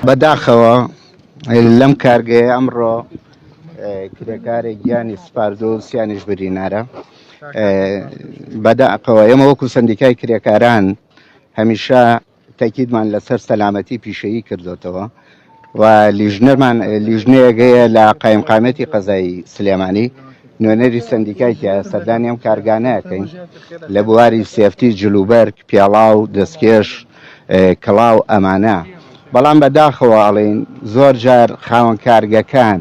بەداخەوە لەم کارگەیە ئەمڕۆ کرێکارێک گیانی سپاردو و سیانیش برینارە. بەداخەوە ئێمە وەکو سەندیکای کرێکاران هەمیشە تەکیدمان لەسەر سەلامەتی پیشەیی کردوتەوە و لیژنەمان لیژنەیەک هەیە لە قایمقامەتی قەزای سلێمانی نوێنەری سەندیکای تیا سەردانی ئەم کارگانەکەین لە بواری safety جلوبەرگ پێڵاو دەستکێش کڵاو ئەمانە بەڵام بەداخەوە ئەڵین زۆر جار خاوەن کارگەکان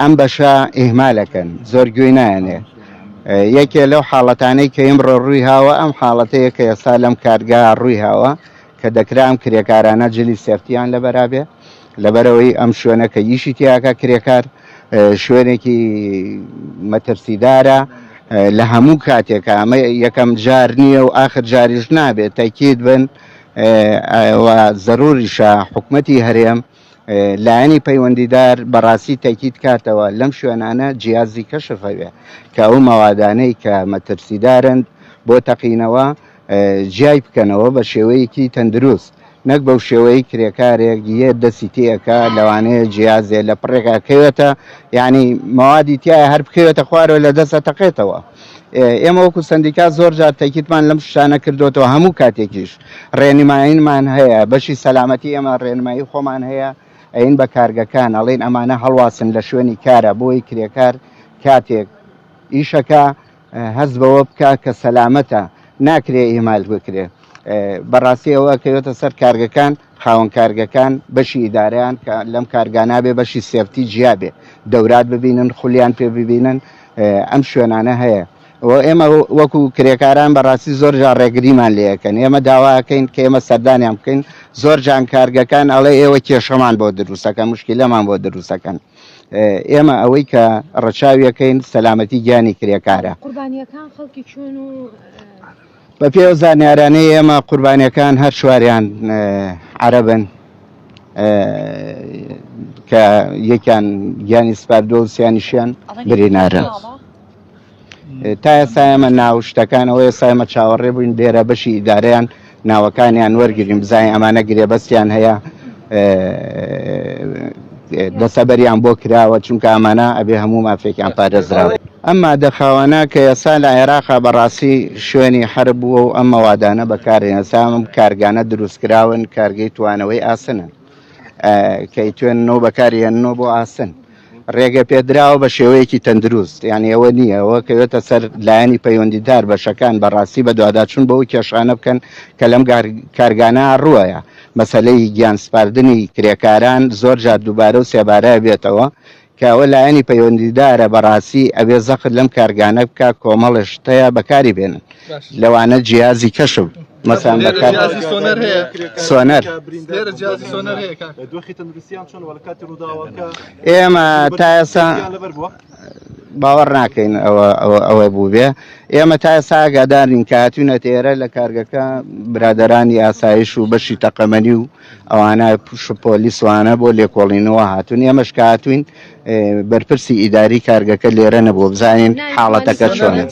ئەم بەشە ئیهمالەکەن زۆر گوێی نایەنێ یەکێ لەو حاڵەتانەی کە ئیمڕۆ ڕووی هاوە ئەم حاڵەتەیە کە ئێستا لەم کارگا ڕووی هاوە کە دەکرا ئەم کرێکارانە جلی safety یان لەبەرابێ لەبەرەوەی ئەم شوێنە کە ئیشی تیاکە کرێکار شوێنێکی مەترسیدارە لە هەموو کاتێکە ئەمە یەکەم جار نییە و ئاخر جاریش نابێت تەکید بن و زەروریشە حکومەتی هەرێم لایەنی پەیوەندیدار بەڕاستی تەکید کاتەوە لەم شوێنانە جیازی کەشف هەوێ کە ئەو مەوادانەی کە مەترسیدارن بۆ تەقینەوە جیای بکەنەوە بە شێوەیەکی تەندروست نەک بەو شێوەی کرێکارێک یە دەستی تێەکە لەوانەیە جیازێ لە پڕێکا کەوێتە یعنی مەوادی تایە هەر بکەوێتە خوارەوە لە دەستە تەقێتەوە ئێمە وەکو سندیکا زۆر جار تەکیدمان لەم شتانە کردوێتەوە هەموو کاتێکیش ڕێنماییمان هەیە بەشی سەلامەتی ئێمە ڕێنمایی خۆمان هەیە ئەین بە کارگەکان ئەڵێن ئەمانە هەڵواسن لە شوێنی کارە بۆی کرێکار کاتێک ئیشەکە هەست بەوە بکە کە سەلامەتە ناکرێ ئیهمال بکرێ بەڕاستی ئەوە کەوێتە سەر کارگەکان خاوەن کارگەکان بەشی ئیدارەیان کە لەم کارگانە بێ بەشی safety جیا بێ دەورات ببینن خولیان پێ ببینن ئەم شوێنانە هەیە و ئێمە وەکو کرێکاران بەڕاستی زۆر جار ڕێگریمان لێەکەن ئێمە داواکەین کە ئێمە سەردانیان بکەین زۆر جان کارگەکان ئەڵێ ئێوە کێشەمان بۆ دروستەکەن مشکلەمان بۆ دروستەکەن ئێمە ئەوەی کە ڕەچاویەکەین سەلامەتی گیانی کرێکارە. قوربانیەکان خەڵکی کوێن و بە پێی ئەو زانیارانەی ئێمە قوربانیەکان هەر چواریان عەرەبن کە یەکیان گیانی سپاردووە و سیانیشیان برینارن. تا ئێستا ئێمە ناو شتەکان ئەوە ئێستا ئێمە چاوەڕێ بووین لێرە بەشی ئیدارەیان ناوەکانیان وەرگرین بزانین ئەمانە گرێبەستیان هەیە دەسەبەریان بۆ کراوە چونکە ئەمانە ئەبێ هەموو مافێکیان پارێزراوە ئەم مادە خاوانە کە ئێستا لە عێراقا بەڕاستی شوێنی حەرب بووە و ئەم مەوادانە بەکارێن ئێستا ئەم کارگانە دروستکراون کارگەی توانەوەی ئاسنن کە ئیتوێننەوە بەکاریێننەوە بۆ ئاسن ڕێگە پێدراوە بە شێوەیەکی تەندروست یعنی ئەوە نییە ئەوە کەوێتە سەر لایەنی پەیوەندیدار بەشەکان بەڕاستی بە دواداچون بەو کێشانە بکەن کە لەم کارگانە ڕووەیە مەسەلەی گیان سپاردنی کرێکاران زۆر جار دووبارە و سێبارە بێتەوە کە ئەوە لایەنی پەیوەندیدارە بەڕاستی ئەبێ زەخت لەم کارگانە بکە کۆمەڵە شتەیە بەکاری بێنن لەوانە جیازی کەشف مەسان بەکار سۆنەر ئێمە تا ئێستا باوەڕ ناکەین ئەوە ئەوە بوو بێ ئێمە تا ئێستا ئاگادارین کە هاتوینەتە ئێرە لە کارگەکە برادەرانی ئاسایش و بەشی تەقەمەنی و ئەوانە پۆلیسوانە بۆ لێکۆڵینەوە هاتوون ئێمەش کە هاتوین بەرپرسی ئیداری کارگەکە لێرە نەبوو بزانین حاڵەتەکە چۆنە.